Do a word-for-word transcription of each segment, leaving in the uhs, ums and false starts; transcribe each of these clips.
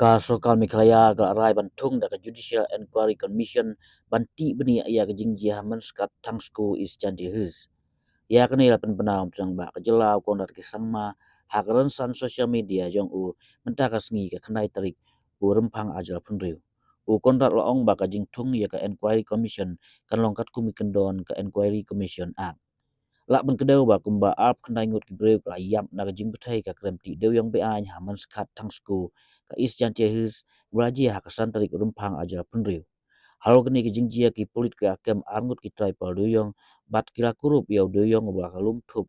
Ka sorkar Meghalaya ka la rai ban thung da ka Judicial Inquiry Commission ban tih bniah ïa ka jingjia ha Mynskhat Thangsku, East Jaintia Hills. Ïa kane la pynbna u Tnat Rangbah ka jylla u Conrad K Sangma ha ka rynsan social media jong u mynta ka sngi ka khyndai tarik u Rymphang arhajar arphew hynriew. U Conrad la ong ba ka jingthung ïa ka Inquiry Commission kan long katkum ki kyndon ka Inquiry Commission Act. La pynkdew ba kumba arphew khyndai ngut ki briew ki la ïap na ka jingbthei ka krem tih dewïong be-aiñ ha Mynskhat Thangsku ka East Jaintia Hills, ba la jia ha ka san tarik u Rymphang arhajar arphew hynriew. Halor kane ka jingjia ki pulit ki la kem ar ngut ki trai pal dewïong bad ki la kurup ïa u dewïong uba la ka lum thup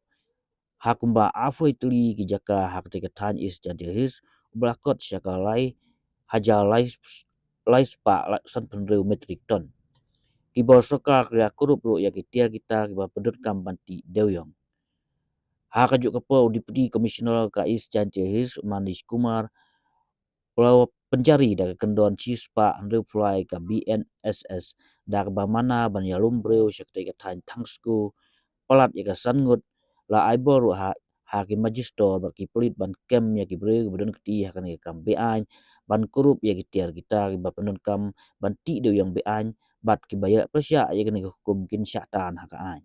ha kumba arphew tylli ki jaka ha katei ka thaiñ East Jaintia Hills, uba la kot sha ka lai hajar lai, lai spah lai sanphew hynriew metric ton. Ki bor sorkar ki la kurup ruh ïa ki tiar ki tar kiba pyndonkam ban tih dewïong. Ha kajuh ka por u Deputy Commissioner ka East Jaintia Hills u Manish Kumar u la pynjari da ka kyndon shispah hynriewphew lai ka B N S S da kaba mana ban ïalum briew sha katei ka thaiñ Thangsku, palat ïa ka san ngut. La ai bor ruh ha, ha ki magistrate bad ki pulit ban kem ïa ki briew kiba don kti ha kane ka kam be-aiñ, ban kurup ïa ki tiar ki tar kiba pyndonkam ban tih dewïong be-aiñ bad kiba ïaleh pyrshah ïa kane ka hukum kin shah tan ha ka aiñ.